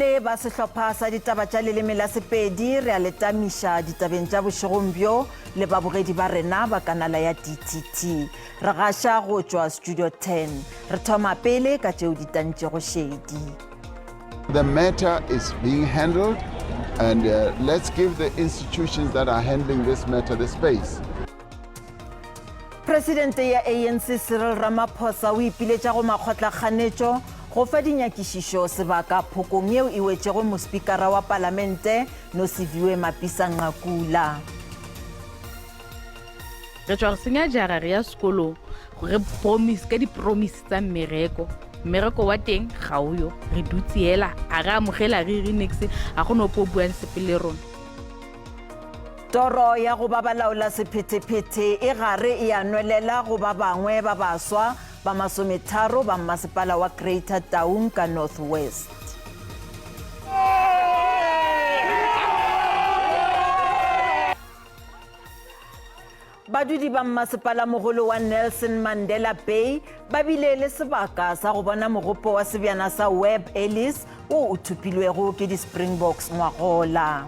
Re le ba sehlopha sa ditaba tša leleme la Sepedi re a le tamiša ditabeng tša bošegong bjo le babogedi ba rena ba kanala ya DTT. Re gaša go tšwa Studio 10. Re thoma pele ka tšeo di tantšego šedi. The matter is being handled and uh, let's give the institutions that are handling this matter the space. Presidente ya ANC Cyril Ramaphosa o ipiletša go makgotlakganetšo go fa dinyakišišo sebaka phokong yeo e wetšego mospikara wa palamente Nosiviwe Mapisa-Nqakula. Re tšwa go senya jara re ya sekolong re promise ka di-promise tsa mmereko mmereko wa teng ga o yo re dutse hela a re amogela re ire nix ga go no po buang sepe le rona. Toro ya go ba balaola sephethephethe e gare e a nwelela go ba bangwe ba baswa ba masometharo ba mmasepala wa Greater Taung ka North West. Badudi ba mmasepalamogolo wa Nelson Mandela Bay ba bile le sebaka sa go bona mogopo wa sebjana sa Webb Ellis wo o thopilwego ke di-Springboks ngwagola.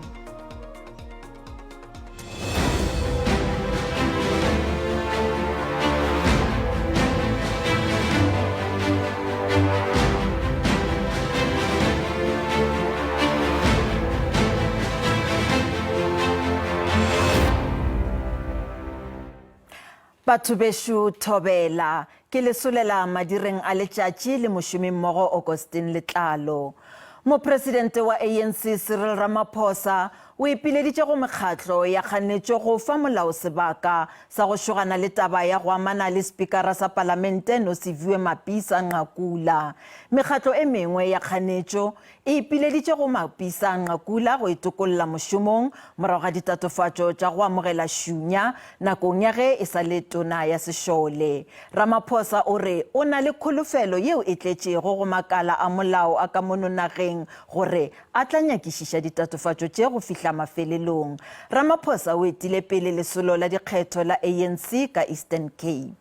Batho bešo thobela, ke le solela madireng a letšatši le mošomimmogo Augustine Letlalo. Mopresidente wa ANC Cyril Ramaphosa o ipileditše go mekgatlo ya kganetšo go fa molao sebaka sa go šogana le taba ya go amana le Spikara sa Palamente Nosiviwe Mapisa-Nqakula. Mekgatlo e mengwe ya kganetšo e ipileditše go Mapisa-Nqakula go itokolla mošomong morago ga ditatofatšo tša go amogela šunya nakong ya ge e sa le tona ya sešole. Ramaphosa o re o na le kholofelo yeo e tletšego go makala a molao a ka mono nageng gore a tla nyakišiša ditatofatšo tše go fihla mafelelong. Ramaphosa o etile pele lesolo la dikgetho la ANC ka Eastern Cape.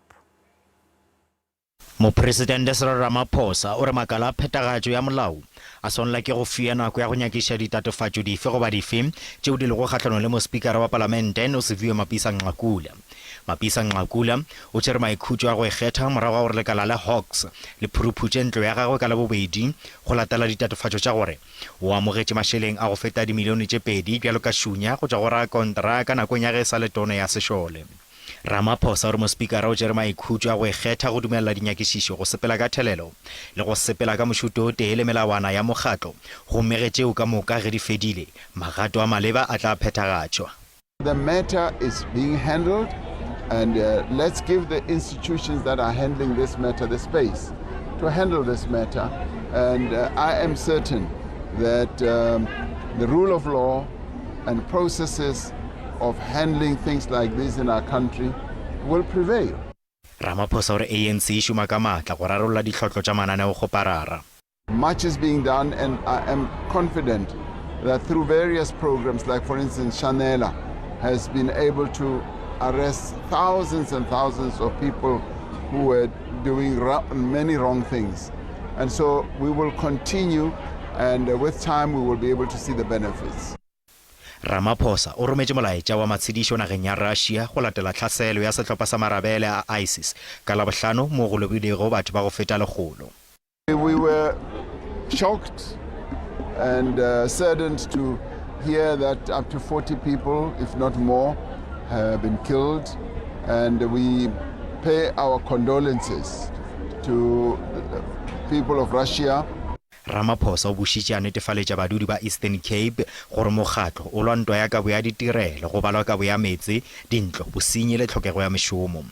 Mopresidente Cyril Ramaphosa o re makala a phethagatšo ya molao a swanela ke go fiwa nako ya go nyakišiša ditatofatšo dife goba dife tšeo di lego kgahlanong le Mospikara wa Palamente Nosiviwe Mapisa-Nqakula. Mapisa-Nqakula o tšere maikhutšo a go ikgetha morago ga gore lekala la Hawks le phuruphutše ntlo ya gagwe ka Labobedi go latela ditatofatšo tša gore o amogetše mašeleng a go feta dimilione tše pedi bjalo ka šunya go tšwa go rakontraka nakong ya ge e sa le tona ya sešole. Ramaphosa o re mospikara o tšere maikhutšo a go ikgetha go dumelela dinyakišišo go sepela ka thelelo le go sepela ka mošuto o tee le melawana ya mokgatlo gomme ge tšeo ka moka ge di fedile, magato a maleba a tla phethagatšwa. The matter is being handled and let's give the institutions that are handling this matter the space to handle this matter and I am certain that the rule of law and processes of handling things like this in our country will prevail. Ramaphosa o re ANC e šoma ka maatla go rarolla ditlhotlo tša mananeokgoparara. Much is being done and I am confident that through various programs like for instance Shanela has been able to arrest thousands and thousands of people who were doing many wrong things. And so we will continue and with time we will be able to see the benefits. Ramaphosa o rometše molaetša wa matshedišo nageng ya Russia go latela tlhaselo ya sehlopha sa marabele a ISIS ka Labohlano moo go lobilego batho ba go feta lekgolo. We were shocked and saddened to hear that up to 40 people, if not more, have been killed and we pay our condolences to the people of Russia. Ramaphosa o bušitše a netefaletša badudi ba Eastern Cape gore mokgatlo o lwa ntwa ya kabo ya ditirelo, go balwa kabo ya meetse, dintlo, bosenyi le tlhokego ya mešomo.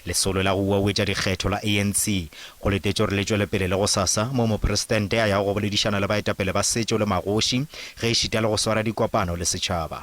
Lesolo la go uauetša dikgetho la ANC go letetšwe gore le tšwele pele le gosasa, moo mopresidente a yago go boledišana le baetapele ba setšo le magoši ge ešita le go swara dikopano le setšhaba.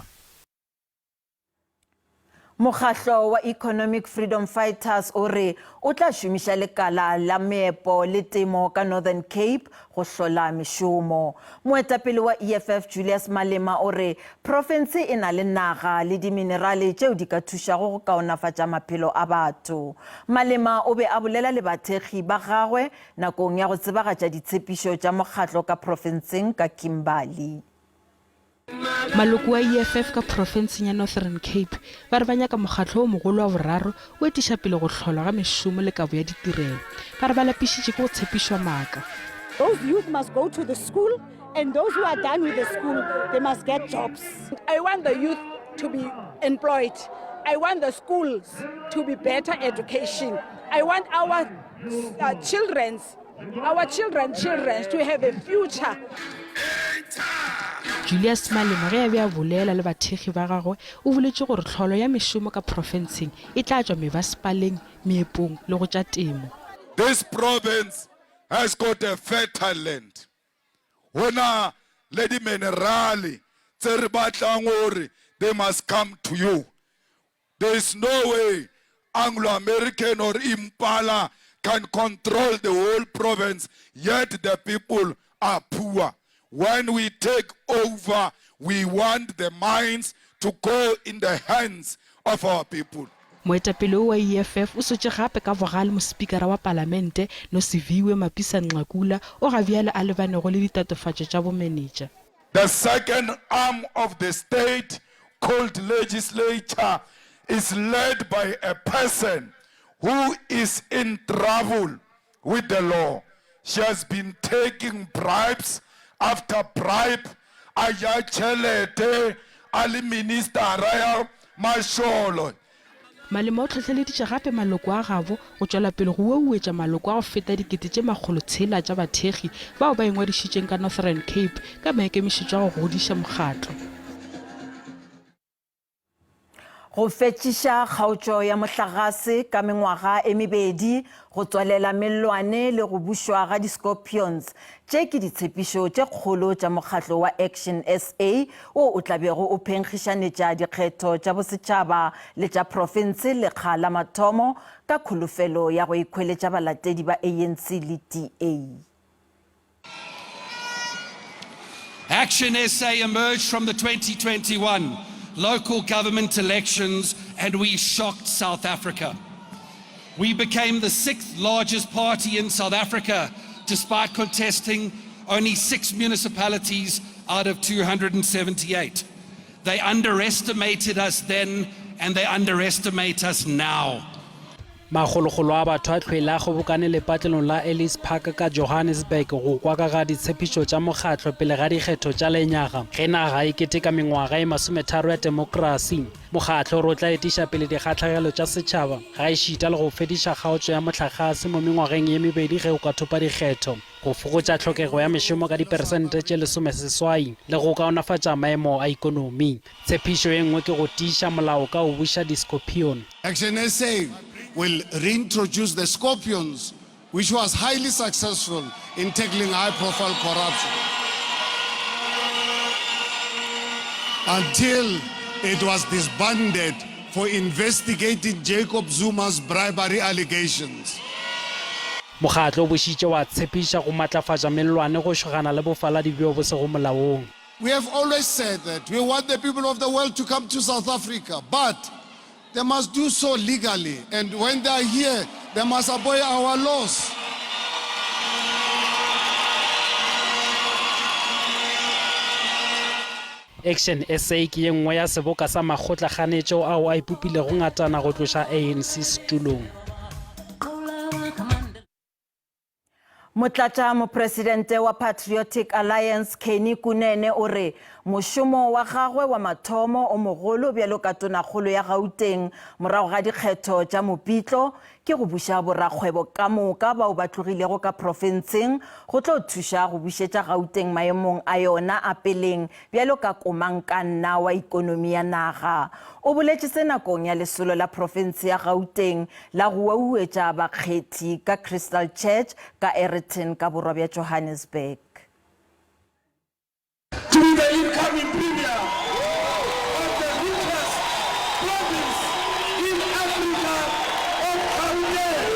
Mokgahlo wa Economic Freedom Fighters o re o tla šomiša lekala la meepo le temo ka Northern Cape go hlola mešomo. Moetapele wa EFF Julius Malema o re profense e na le naga le diminerale tšeo di ka thušago go kaonafatša maphelo a batho. Malema o be a bolela le bathekgi ba gagwe nakong ya go tsebagatša ditshepišo tša mokgatlo ka profenseng ka Kimberley. Maloko a EFF ka profenseng ya Northern Cape ba re ba nyaka mokgatlo o mogolo wa boraro o etiša pele go hlolwa ga mešomo le kabo ya ditirelo. Ba re ba lapišitše ke go tshepišwa maaka. Those youth must go to the school and those who are done with the school they must get jobs. I want the youth to be employed. I want the schools to be better education. I want our uh, children's our children children to have a future. Julius Malema ge a be a bolela le bathekgi ba gagwe o boletše gore tlholo ya mešomo ka profenseng e tla tšwa mebasepaleng, meepong le go tša temo. This province has got a fertile land. Go na le di-minerale tse re batlang gore they must come to you. There is no way Anglo American or Impala can control the whole province yet the people are poor. When we take over, we want the mines to go in the hands of our people. Moetapele wo wa EFF o sotše gape ka bogale mospikara wa palamente Nosiviwe Mapisa-Nqakula o ga bjale a lebanego le ditatofatšo tša bomenetša. The second arm of the state called legislature is led by a person who is in trouble with the law. She has been taking bribes after bribe, a ja tšhelete a le ministara ya mašolo. Malema o hlohleleditše gape maloko a gabo go tšwela pele go ueuetša maloko a go feta 6000 tša bathekgi bao ba ingwadišitšeng ka Northern Cape ka maikemišetšo a go godiša mokgatlo. Go fetšiša kgaotšo ya mohlagase ka mengwaga e mebedi, go tswalela mellwane le go bušwa ga di-Scorpions, tše ke ditshepišo tše kgolo tša mokgatlo wa Action SA wo o tla bego o phenkgišanetša dikgetho tša bosetšhaba le tša profense lekga la mathomo ka kholofelo ya go ikhweletša balatedi ba ANC le DA. Action SA emerged from the 2021 local government elections and we shocked South Africa. We became the sixth largest party in South Africa despite contesting only six municipalities out of 278. They underestimated us then and they underestimate us now. Makgolokgolo a batho a hlwele a kgobokane lepatlelong la Ellis Park ka Johannesburg go kwa ka ga ditshepišo tša mokgatlo pele ga dikgetho tša lenyaga ge naga e keteka mengwaga e masometharo ya temokrasi. Mokgatlo o re o tla etiša pele dikgahlagelo tša setšhaba gaešita le go fediša kgaotšo ya mohlagase mo mengwageng ye mebedi ge o ka thopa dikgetho, go fokotša tlhokego ya mešomo ka diperesente tše lesomeseswai le go kaonafatša maemo a ikonomi. Tshepišo ye nngwe ke go tiiša molao ka go buša di-scorpion. Action SA will reintroduce the scorpions which was highly successful in tackling high-profile corruption until it was disbanded for investigating Jacob Zuma's bribery allegations. Mokgatlo o bušitše wa tshepiša go matlafatša mellwane go šogana le bofaladi bjo bo sego molaong. We have always said that we want the people of the world to come to South Africa, but they must do so legally, and when they are here, they must obey our laws. Action SA ke ye nngwe ya seboka sa makgotlakganetšo ao a ipopilego ngatana go tloša ANC setulong. Motlatšamopresidente wa Patriotic Alliance Kenny Kunene o re mošomo wa gagwe wa mathomo o mogolo bjalo ka Tonakgolo ya Gauteng morago ga dikgetho tša Mopitlo ke go buša borakgwebo ka moka bao ba tlogilego ka profenseng go tlo thuša go bušetša Gauteng maemong a yona a peleng bjalo ka komangkanna wa ikonomi ya naga. O boletše se nakong ya lesolo la profense ya Gauteng la go wauwetša bakgethi ka Crystal Church ka Aeroton ka borwa bja Johannesburg. To be the incoming Premier of the richest province. province in Africa of Gauteng.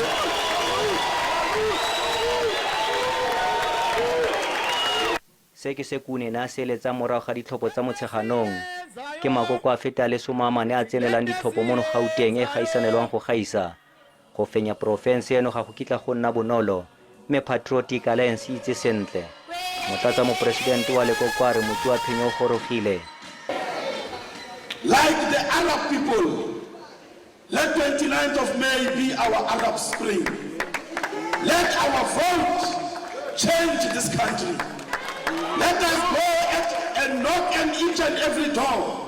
Se ke se Kunene a se eletsang morago ga ditlhopho tsa Motsheganong. Ke makoko a feta a le somaamane a tsenelang ditlhopho mono Gauteng e e gaisanelwang go gaisa. Go fenya porofense eno ga go kitla go nna bonolo, mme Patriotic Alliance e itse sentle. Motlatsa moporesidente wa lekoko a re motsi wa phenyo o gorogile. Like the Arab people, let 29th of May be our Arab Spring. Let our vote change this country. Let us go at and knock on each and every door.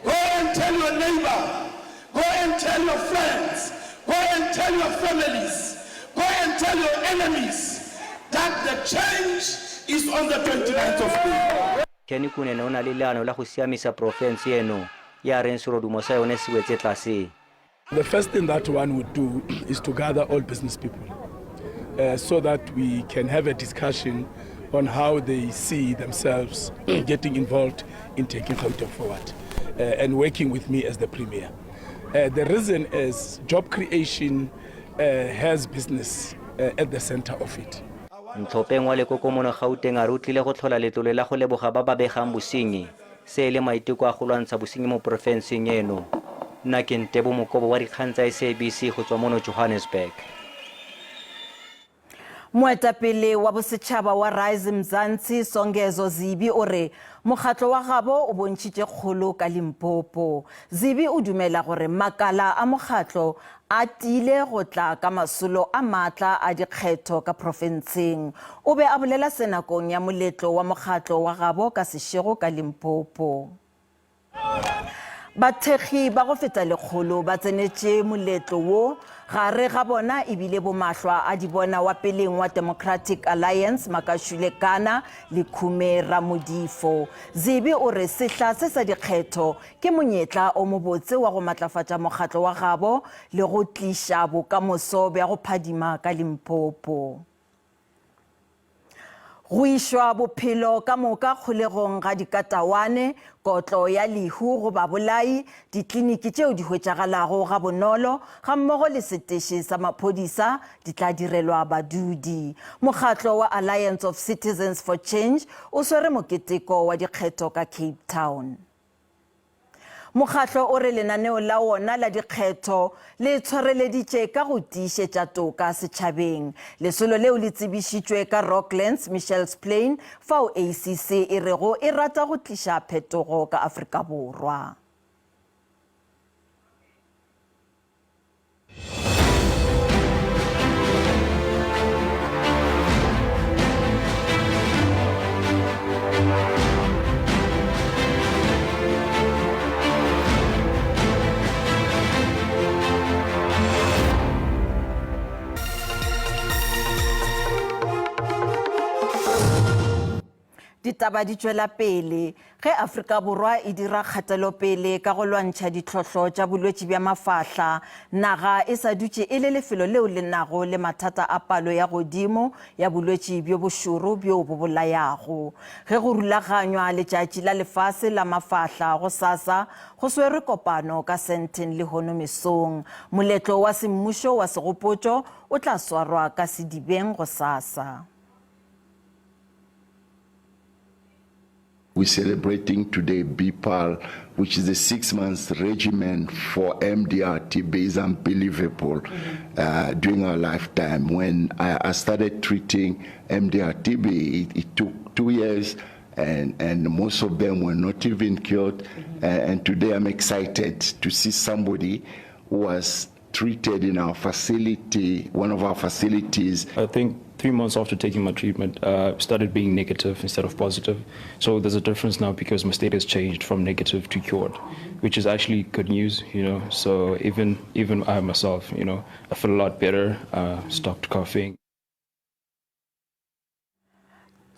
Go and tell your neighbor. Go and tell your friends. Go and tell your families. Go and tell your enemies that the change is on the 29th of May. Kenny Kunene o na le leano la go siamisa porofense eno e a reng serodumo sa yone se wetse tlase. The first thing that one would do is to gather all business people uh, so that we can have a discussion on how they see themselves getting involved in taking Gauteng forward uh, and working with me as the premier. Uh, the reason is job creation uh, has business uh, at the center of it. Ntlhopheng wa lekoko mono Gauteng a re o tlile go tlhola letlole la go leboga ba ba begang bosenyi, se e le maiteko a go lwantsha bosenyi mo porofenseng eno. Nna ke Ntebo Mokobo wa dikgang tsa SABC go tswa mono Johannesburg. Moetapele wa bosetšhaba wa Rise Mzansi Songezo Zibi o re mokgatlo wa gabo o bontšhitše kgolo ka Limpopo. Zibi o dumela gore makala a mokgatlo a tiile go tla ka masolo a maatla a dikgetho ka profenseng. O be a bolela se nakong ya moletlo wa mokgatlo wa gabo ka sešego ka Limpopo. Bathekgi ba go feta lekgolo ba tsenetše moletlo wo, gare ga bona e bile bomahlwa a di bona wa peleng wa Democratic Alliance Makashule Gana le Khume Ramodifo. Zibi o re sehla se sa dikgetho ke monyetla o mobotse wa go matlafatša mokgatlo wa gabo le go tliša bokamoso bja go phadima ka Limpopo. Go išwa bophelo ka moka kgolegong ga dikatawane, kotlo ya lehu go babolai, dikliniki tšeo di hwetšagalago gabonolo gammogo le seteše sa maphodisa di tla direlwa badudi. Mokgatlo wa Alliance of Citizens for Change o swere moketeko wa dikgetho ka Cape Town. Mokgatlo o re lenaneo la wona la dikgetho le tshwareleditše ka go tiišetša toka setšhabeng. Lesolo leo le tsebišitšwe ka Rocklands, Mitchells Plain, fao ACC e rego e rata go tliša phetogo ka Afrika Borwa. Ditaba di tšwela pele ge Afrika Borwa e dira kgatelopele ka go lwantšha ditlhohlo tša bolwetši bja mafahla. Naga e sa dutše e le lefelo leo le nago le mathata a palo ya godimo ya bolwetši bjo bošoro bjo bo bolayago. Ge go rulaganywa Letšatši la Lefase la Mafahla gosasa, go swerwe kopano ka Sandton lehono mesong. Moletlo wa semmušo wa segopotšo o tla swarwa ka Sedibeng gosasa. We're celebrating today BPAL, which is a 6 months regimen for MDR-TB, is unbelievable during our lifetime. When I, I started treating MDR-TB, it, it took 2 years and, and most of them were not even cured. Mm-hmm. And today I'm excited to see somebody who was treated in our facility, one of our facilities. I think 3 months after taking my treatment, uh, started being negative instead of positive. So there's a difference now because my state has changed from negative to cured, which is actually good news, you know. So even even I myself, you know, I feel a lot better. Uh, stopped coughing.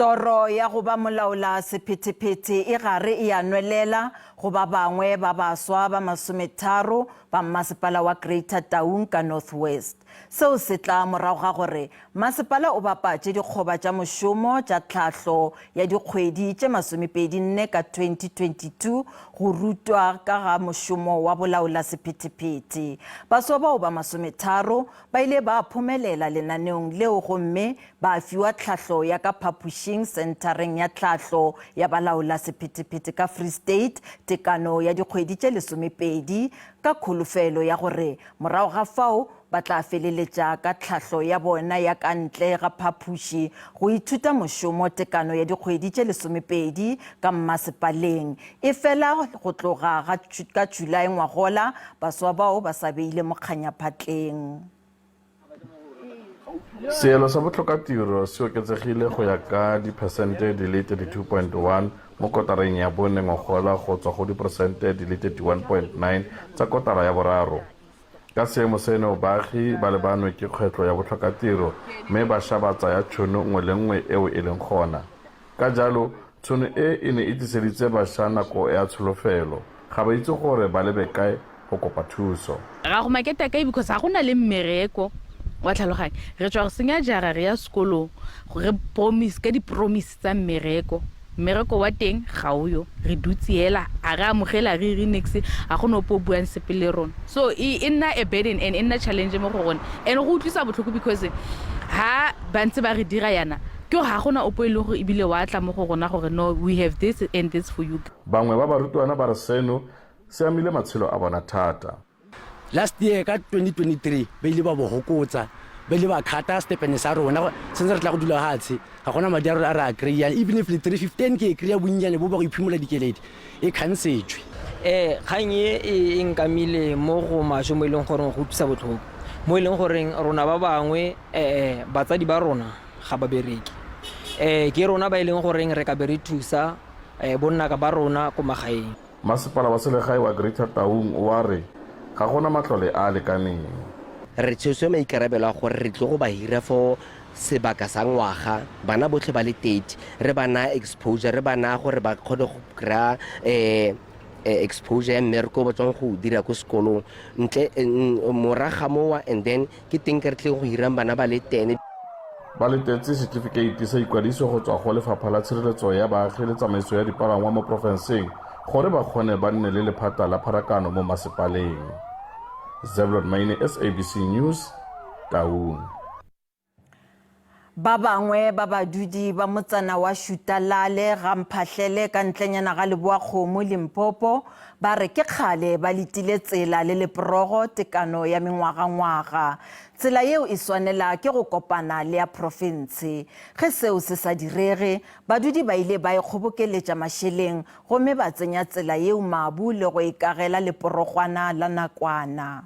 Toro ya go ba molaola sephethephethe e gare e a nwelela go ba bangwe ba baswa ba masometharo ba mmasepala wa Greater Taung ka North West. Seo se tla morago ga gore masepala o bapatše dikgoba tša mošomo tša tlhahlo ya dikgwedi tše masomepedinne ka 2022 go rutwa ka ga mošomo wa bolaola sephethephethe. Baswa bao ba masometharo ba ile ba phomelela lenaneong leo gomme ba fiwa tlhahlo ya ka phapošing senthareng ya tlhahlo ya balaola sephethephethe ka Free State tekano ya dikgwedi tše lesomepedi ka kholofelo ya gore morago ga fao ba tla feleletša ka tlhahlo ya bona ya ka ntle ga phapoši go ithuta mošomo tekano ya dikgwedi tše lesomepedi ka mmasepaleng. Efela go tloga ga ka July ngwagola, baswa bao ba sa beile mokganyaphatleng. Seelo sa botlhokatiro se oketsegile go ya ka diphesente di le 32.1 mo kotareng ya bone ngogola go tswa go diperesente di le 31.9 tsa kotara ya boraro. Ka seemo seno, baagi ba lebanwe ke kgwetlho ya botlhokatiro mme bašwa ba tsaya tšhono nngwe le nngwe eo e leng gona. Ka jalo, tshono e e ne e tliseditse bašwa nako ya tsholofelo. Ga ba itse gore ba lebe kae go kopa thuso. Ra go maketa kae because ga go na le mmereko wa tlhaloganya re tswa go senya jara re ya sekolong re promise ka di promise tsa mmereko mmereko wa teng ga o yo re dutse hela a re amogele a re ire niks ga go na ope o buang sepe le rona so e e nna a burden and e nna challenge mo go rona and go utlwisa botlhoko because ha ba ntse ba re dira yana ke gore ga gona ope e leng gore ebile wa tla mo go rona gore no we have this and this for you. Bangwe ba barutwana ba re seno se amile matshelo a bona thata. Last year ka 2023 ba ile ba bo hokotsa, ba ile ba khata stepene sa rona, sentse re tla go dula hatshe, ga gona madi a rona a re a kry-ang, even if le 315 ke e kry-a bonnyane bo ba go iphimola dikeledi, e khansetswe. Ee, kgang e e nkamile mo go maswe mo e leng goreng go utlwisa botlhoko, mo e leng goreng rona ba bangwe um batsadi ba rona ga ba bereke. Um ke rona ba e leng goreng re ka be re thusa um bonnaka ba rona ko magaeng. Masepala wa selegae wa Greater Taung wa re ga go na matlole a a lekaneng. Re tshweswe maikarabelo a gore re tlo go ba hira for sebaka sa ngwaga, bana botlhe ba le 30, re ba naya exposure, re ba naya gore ba kgone go kry-a um exposure ya mmereko o ba tswang go o dira ko sekolong ntle morago ga mowa and then ke teng ke re tleng go hirang bana ba le tene. Ba letetse setifikeiti sa ikwadiso go tswa go Lefapha la Tshireletso ya Baagi le Tsamaiso ya Dipalangwa mo porofenseng gore ba kgone ba nne le lephata la pharakano mo masepaleng. Zebulon Maine, SABC News, Taung. Ba bangwe ba badudi ba motsana wa Šutalale ga Mphahlele ka ntlenyana ga Leboakgomo, Limpopo, ba re ke kgale ba letile tsela le leprogo tekano ya mengwagangwaga. Tsela yeo e swanela ke go kopana le ya profense. Ge seo se sa direge, badudi ba ile ba ikgobokeletša mašeleng gomme ba tsenya tsela yeo mabu le go e kagela leporogwana la nakwana.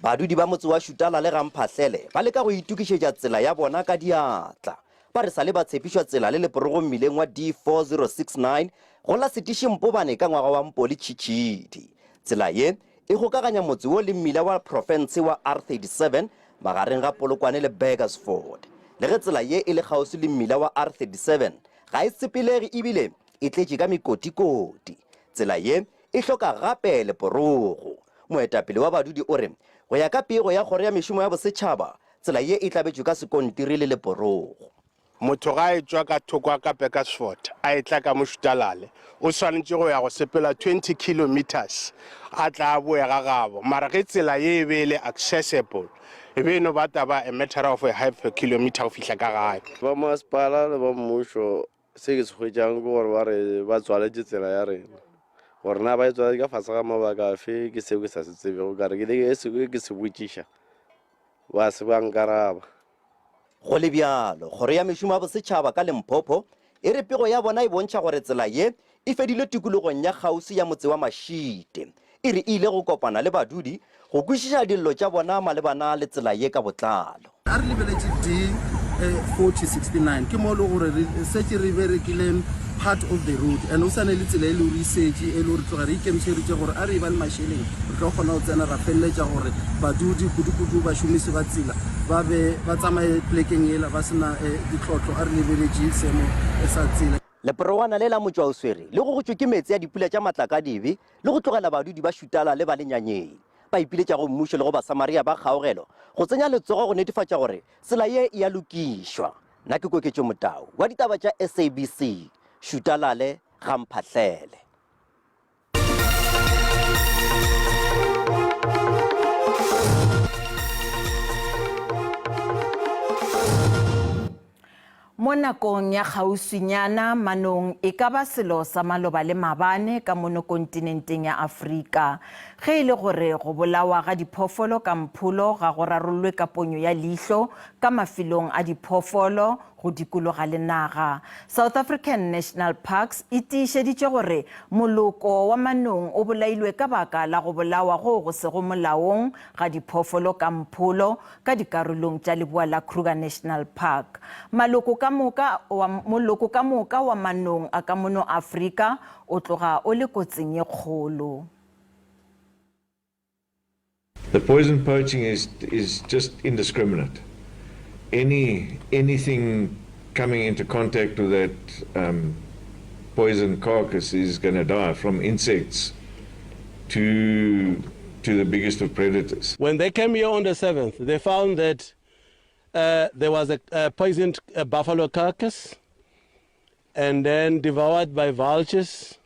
Badudi ba motse wa Šutala le Gamphahlele ba leka go itokišetša tsela ya bona ka diatla. Ba re sa le ba tshepišwa tsela le leporogo mmileng wa D4069 go la Setiši Mpobane ka ngwaga wa Mpoli Tšhitšhidi. Tsela ye e kgokaganya motse wo le mmila wa profense wa R37 magareng ga Polokwane le Burgersfort. Le ge tsela ye e le kgauswi le mmila wa R37, ga e sepelege ebile e tletše ka mekotikoti. Tsela ye e hloka gape leporogo. Moetapele wa badudi o re go ya ka pego ya Kgoro ya Mešomo ya Bosetšhaba, tsela ye e tlabetšwe ka sekontiri le leporogo. Motho ga a etšwa ka thoko a ka Burgersfort a etla ka Mošutalale, o swanetše go ya go sepela 20 kilometres a tla a boe ga gabo. Mara ge tsela ye e be e le accessible, e be e no ba taba a matter of a half a kilometre go fihla ka gae. Ba masepala le ba mmušo Se ke se hwetšang ke gore ba re ba tswaletše tsela ya rena. Gore na ba e tswaletše ka fase ga mabaka afe ke seo ke sa se tsebego. Ka re ke le se ke se botšiša ba se ba nkaraba. Go le bjalo, Kgoro ya Mešomo ya Bosetšhaba ka Limpopo e re pego ya bona e bontšha gore tsela ye e fedile tikologong ya kgauswi ya motse wa Mashite. E re e ile go kopana le badudi go kwešiša dillo tša bona malebana le tsela ye ka botlalo. A re lebeletše D 4069 ke mo e le gore re setše re berekile part of the road and o sa ne le tsela e le gore e setše e le gore tloga re ikemišeditše gore a re e ba le mašeleng re tlo kgona go tsena ra feleletša gore badudi kudu-kudu bašomisi ba tsela ba be ba tsamaye plekeng ela ba sena eh, ditlotlo a re lebeletše seemo eh, sa tsela. Leporogwana le la Motšwaoswere le gogotšwe ke meetse a dipula tša matlakadibe le go tlogela badudi ba Šutala le ba Lenyanyeng. Ba ipiletša go mmušo le go Basamaria ba kgaogelo go tsenya letsogo go netefatša gore tsela ye e a lokišwa. Nna ke Koketšo Motau wa ditaba tša SABC, Šutalale, ga Mphahlele. Mo nakong ya kgauswinyana, manong e ka ba selo sa maloba le mabane ka mono kontinenteng ya Afrika. Ge e le gore go bolawa ga diphoofolo ka mpholo ga go rarollwe ka ponyo ya leihlo ka mafelong a diphoofolo go dikologa le naga, South African National Parks e tiišeditše gore moloko wa manong o bolailwe ka baka la go bolawa goo go sego molaong ga diphoofolo ka mpholo ka dikarolong tša leboa la Kruger National Park. Maloko ka moka wa moloko ka moka wa manong a ka mono Afrika o tloga o le kotsing ye kgolo. The poison poaching is is just indiscriminate. Any anything coming into contact with that um, poison carcass is going to die from insects to to the biggest of predators. When they came here on the 7th, they found that uh, there was a, a poisoned a buffalo carcass and then devoured by vultures.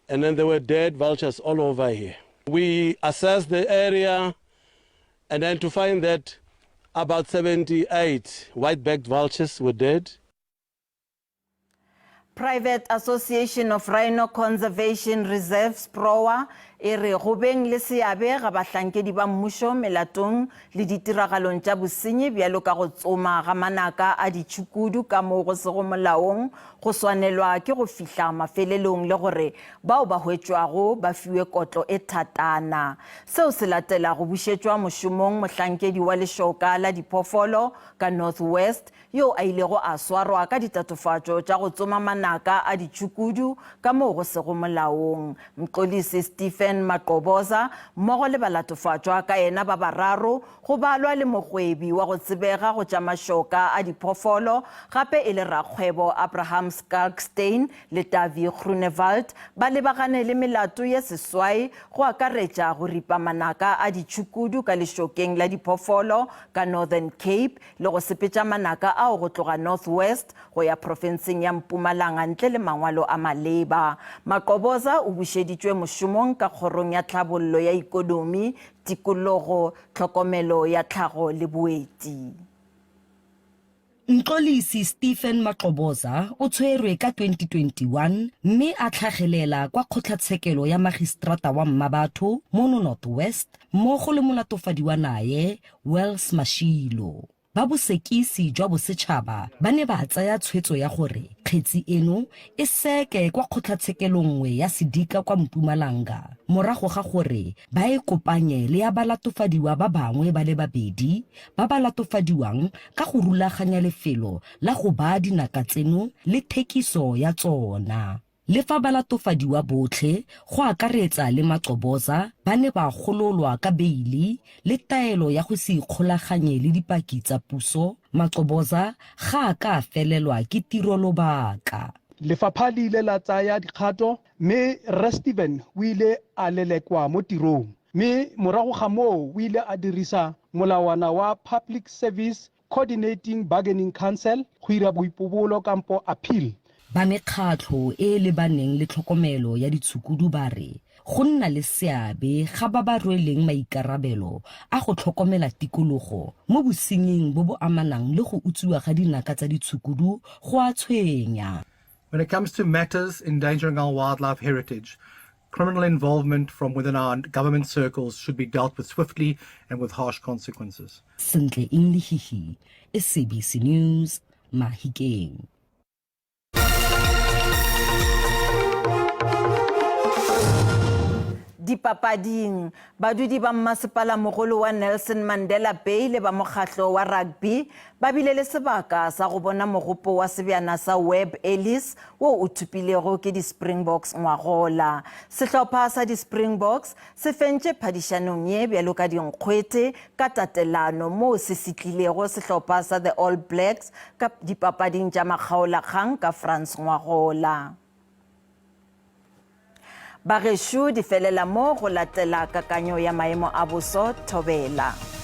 And then there were dead vultures all over here. We assessed the area and then to find that about 78 white-backed vultures were dead. Private Association of Rhino Conservation Reserves, PROA, e re go beng le seabe ga bahlankedi ba mmušo melatong le ditiragalong tša bosenyi bjalo ka go tsoma ga manaka a ditšhukudu ka mo go sego molaong go swanelwa ke go fihla mafelelong le gore bao ba hwetšwago ba fiwe kotlo e thatana. Seo se latela go bušetšwa mošomong mohlankedi wa lešoka la diphoofolo ka North West yo a ilego a swarwa ka ditatofatšo tša go tsoma manaka a ditšhukudu ka moo go sego molaong. Mxolisi Stephen Maqoboza mmogo le balatofatšwa ka yena ba bararo, go balwa le mogwebi wa go tsebega go tša mašoka a diphoofolo gape e le rakgwebo Abraham Skalkstein le Tavi Groenewald, ba lebagane le melato ye seswai go akaretša go ripa manaka a ditšhukudu ka lešokeng la diphoofolo ka Northern Cape le go sepetša manaka ao go tloga North West go ya profenseng ya Mpumalanga ntle le mangwalo a maleba. Maqoboza o bušeditšwe mošomong ka Kgorong ya Tlhabollo ya Ikonomi, Tikologo, Tlhokomelo ya Tlhago le Boeti. Mxolisi Stephen Maqoboza o tshwerwe ka 2021 mme a tlhagelela kwa kgotlatshekelo ya Magistrata wa Mmabatho mono North West mmogo le molatofadiwa naye Wells Mashilo. Ba bosekisi jwa bosetšhaba ba ne ba tsaya tshwetso ya gore kgetsi eno e seke kwa kgotlatshekelo nngwe ya sedika kwa Mpumalanga morago ga gore ba e kopanye le ya balatofadiwa ba bangwe ba le babedi ba ba latofadiwang ka go rulaganya lefelo la go baa dinaka tseno le thekiso ya tsona. Le fa balatofadiwa botlhe, go akaretsa le Maqoboza, ba ne ba gololwa ka beili le taelo ya go se ikgolaganye le dipaki tsa puso, Maqoboza ga a ka a felelwa ke tiro lobaka. Lefapha le ile la tsaya dikgato mme Rre Steven o ile a lelekwa mo tirong mme morago ga moo o ile a dirisa molawana wa Public Service Coordinating Bargaining Council go ira boipobolo kampo appeal. Ba mekgatlho e e lebaneng le tlhokomelo ya ditshukudu ba re go nna le seabe ga ba ba rweleng maikarabelo a go tlhokomela tikologo mo bosenying bo bo amanang le go utswiwa ga dinaka tsa ditshukudu go a tshwenya. When it comes to matters endangering our wildlife heritage, criminal involvement from within our government circles should be dealt with swiftly and with harsh consequences. Sentle Inlihihi, SABC News, Mahikeng. Dipapading, badudi ba mmasepalamogolo wa Nelson Mandela Bay le ba mokgahlo wa rugby ba bile le sebaka sa go bona mogopo wa sebjana sa Webb Ellis wo o thopilego ke di-Springboks ngwagola. Sehlopha sa di-Springboks se fentše phadišanong ye bjalo ka dinkgwete ka tatelano moo se setlilego sehlopha sa The All Blacks ka dipapading tša makgaolakgang ka France ngwagola. Bagešo di felela mo go latela kakanyo ya maemo a boso thobela.